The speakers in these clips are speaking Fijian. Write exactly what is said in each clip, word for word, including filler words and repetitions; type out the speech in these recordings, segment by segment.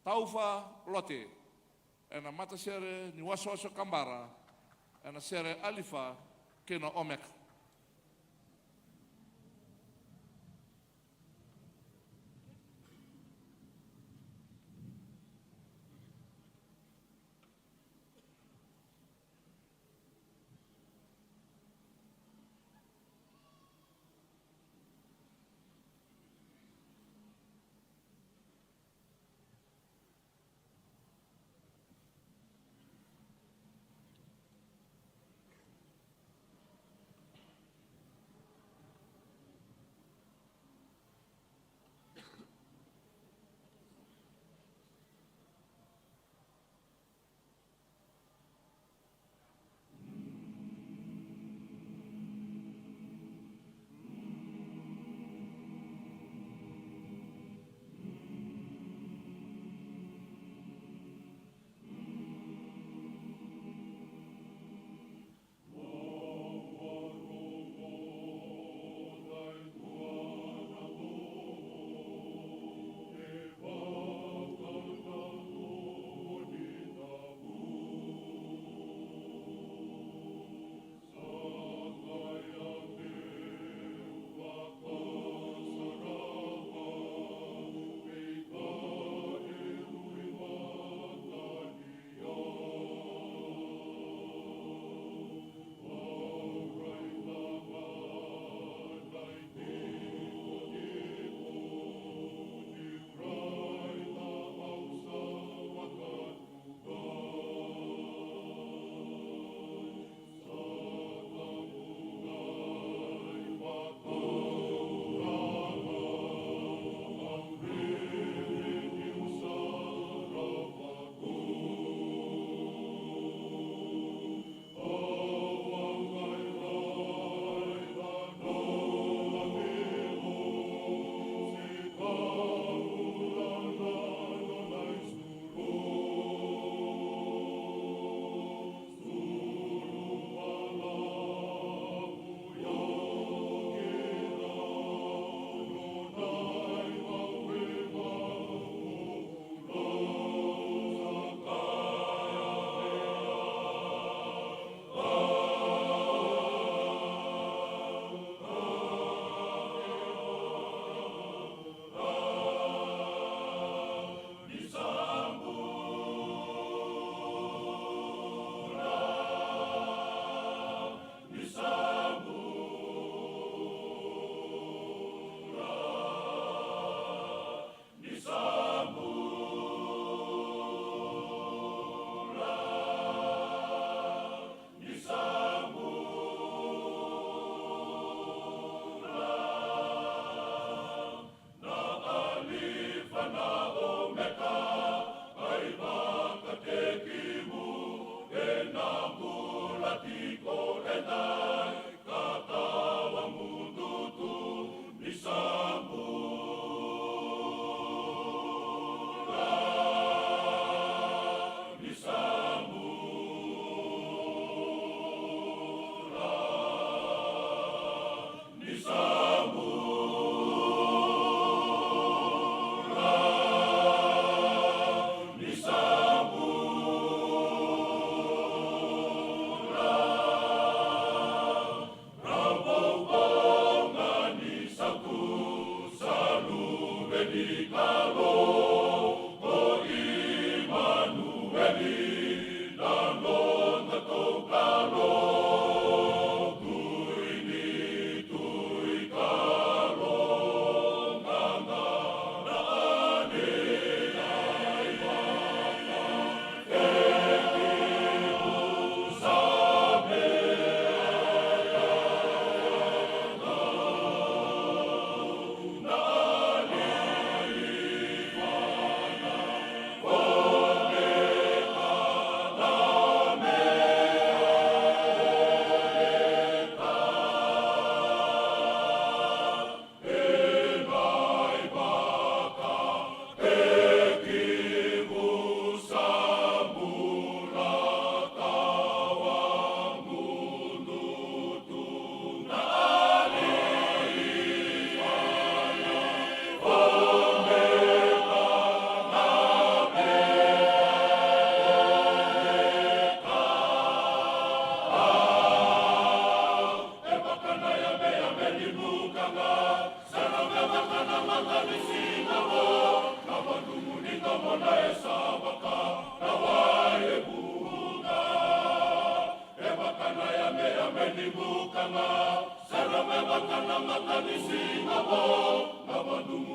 Taufa Lote, ena matasere ni wasewase o Kabara, ena sere Alifa kei na Omeka.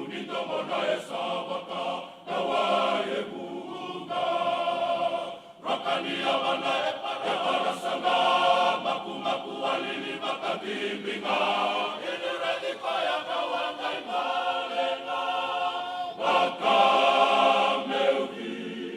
Ni domona e sa vaka na wai e vuqa. Raka ni yavana e para, e para sa na makumaku a lili vakabibi ga. Ini raici koya ka waqa i male ga. Vaka meu cima.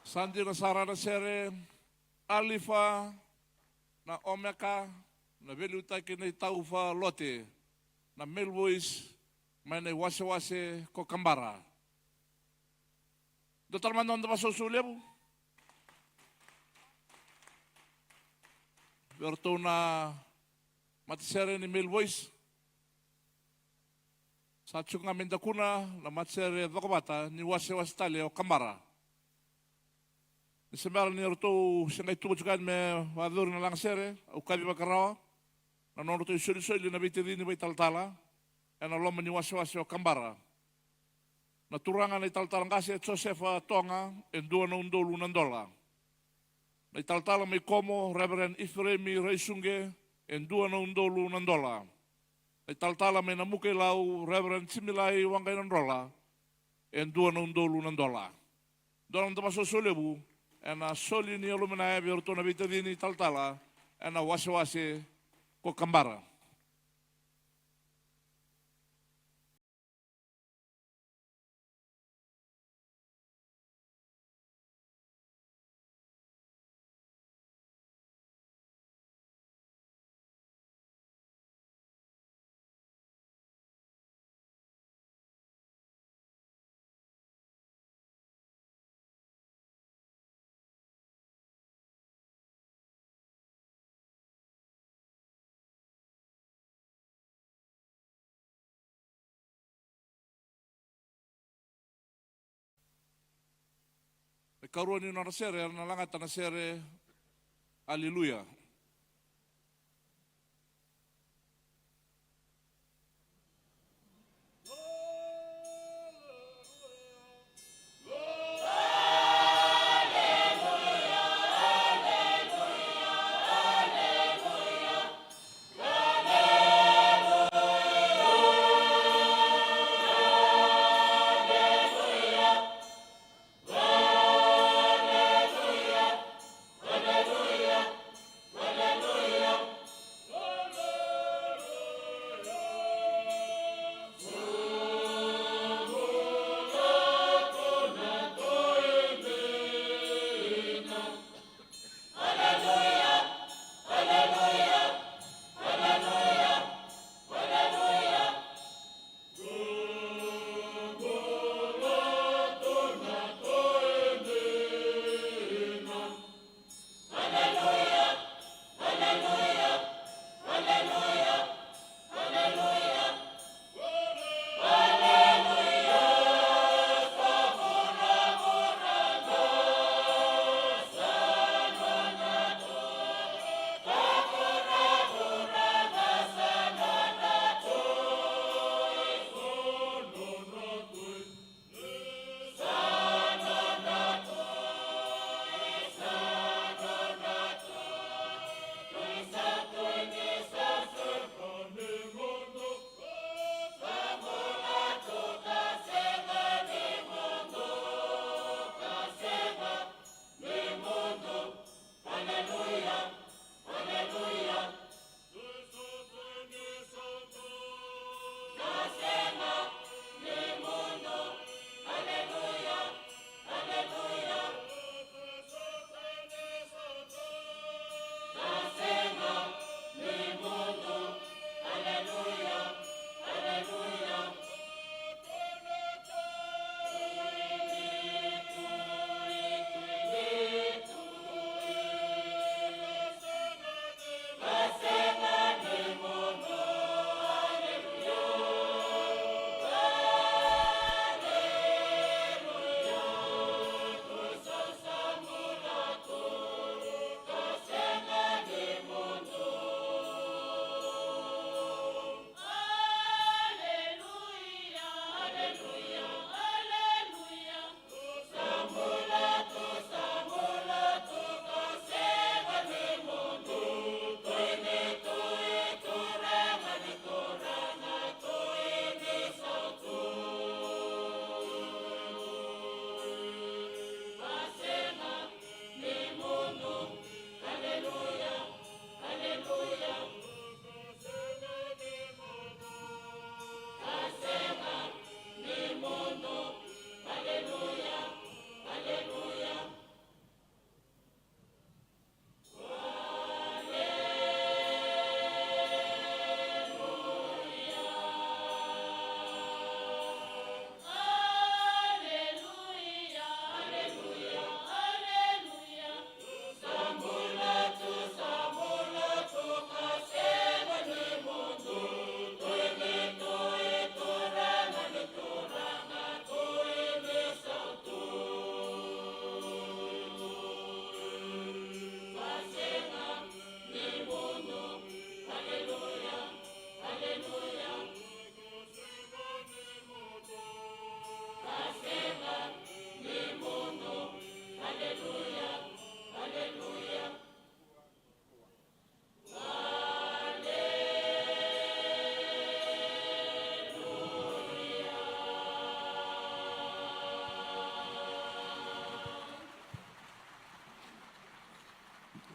Sa dina sara na sere, Alifa na Omeka, na veiliutaki nei Taufa Lote, na male voice mai na iwasewase ko Kabara. Dua tale mada na noda vakasausau levu vei iratou na matasere ni male voice. Sa tiko ga me dakuna na matasere cokovata ni wasewase tale o Kabara. Ni se bera ni ratou se qai tubu tiko yani me vakayacori na lagasere, au kaci vakarawa na nodratou isolisoli na veitacini vakaitalatala ena loma ni wasewase o Kabara. Na turaga na italatala qase Josefa Toga, e dua na udolu na dola. Na italatala mai Komo, Reverend Iferemi Raisuqe, e dua na udolu na dola. Na italatala mai Namuka-i-Lau, Reverend Jimilai Waqainadrola, e dua na udolu na dola. Dua na noda vakasausau levu ena soli ni aluminaya vei iratou na veitacini italatala ena wasewase ko Kabara. Na ikarua ni nodra sere era na lagata na sere Aleluya.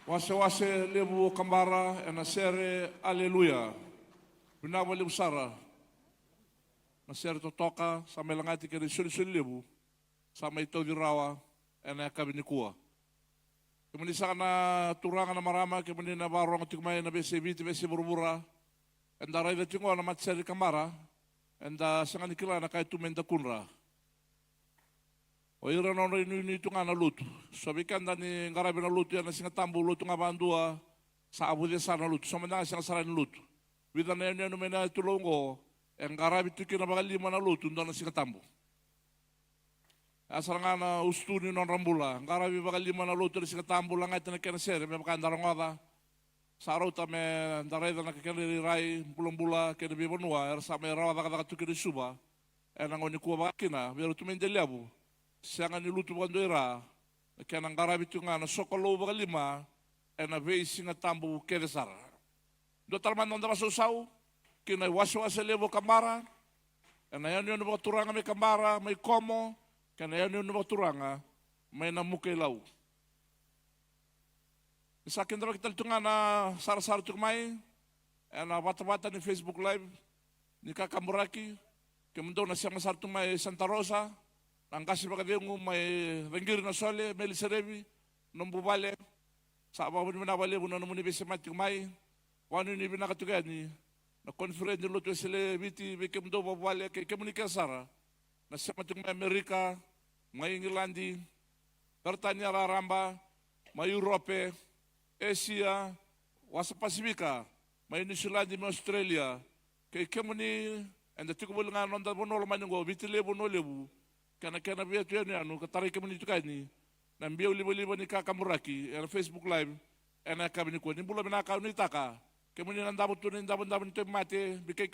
Wasewase levu o Kabara ena sere Aleluya. Vinaka vakalevu sara. Na sere totoka sa mai lagati kei na isolisoli levu sa mai tauci rawa ena yakavi nikua. Kemuni saka na turaga, na marama, kemuni na vakarorogo tiko mai na veiyasai Viti, veiyasai vuravura, eda raica tiko na matasere ni Kabara, eda sega ni kila na ka e tu me dakudra. O ira na nodra inuinui tu ga na lotu. So vei keda ni qaravi na lotu ena Siga Tabu, lotu ga vakadua, sa vuce sara na lotu. So mada ga sega sara ni lotu. Vica na yanuyanu mai na yatulou oqo e qaravi tu kina vakalima na lotu dua na Siga Tabu. E a sara ga na usutu ni nodra bula, qaravi vakalima na lotu ena Siga Tabu, lagati na kena sere me vaka eda rogoca. Sa rauta me da raica na kena irairai, bulabula kei na veivanua era sa mai rawa cakacaka tu kina i Suva. Ena gauna nikua vaka kina vei ira tu mai Delaiyavu, sega ni lutu vakadua i ra, na kena qaravi tu ga na sokalou vakalima ena veisiga tabu kece sara. Dua tale mada na noda vakasausau ki na iwasewase levu o Kabara, ena yanuyanu vakaturaga mai Kabara, mai Komo, kei na yanuyanu vakaturaga mai Namuka i Lau. Ni sa kidavaki tale tu ga na sarasara tiko mai ena vatavata ni Facebook Live ni kakaburaki, kemudou na sema sara tu mai Santa Rosa, na qase vakacegu mai Caqiri, na Sole, Meliserevi, Nobuvale. Sa vakavinavinaka vakalevu na nomuni veisemati tiko mai. Vakanuinui vinaka tiko yani na koniferedi ni Lotu Wesele e Viti vei kemudou vakavuvale kei kemuni kece sara na sema tiko mai Amerika, mai Igiladi, Peritania Raraba, mai Urope, Esia, Wasa Pasifika, mai Niusiladi, mai Australia, kei kemuni eda tiko voli ga na noda vanua lomani oqo, Viti Levu, Vanua Levu, kei na kena veiyanuyanu, ka tarai kemuni tiko yani na biau livaliva ni kakaburaki ena Facebook Live ena yakavi nikua. Ni bula vinaka, au nuitaka kemuni na davo tu na idavodavo ni tauvimate, vei kei kemuni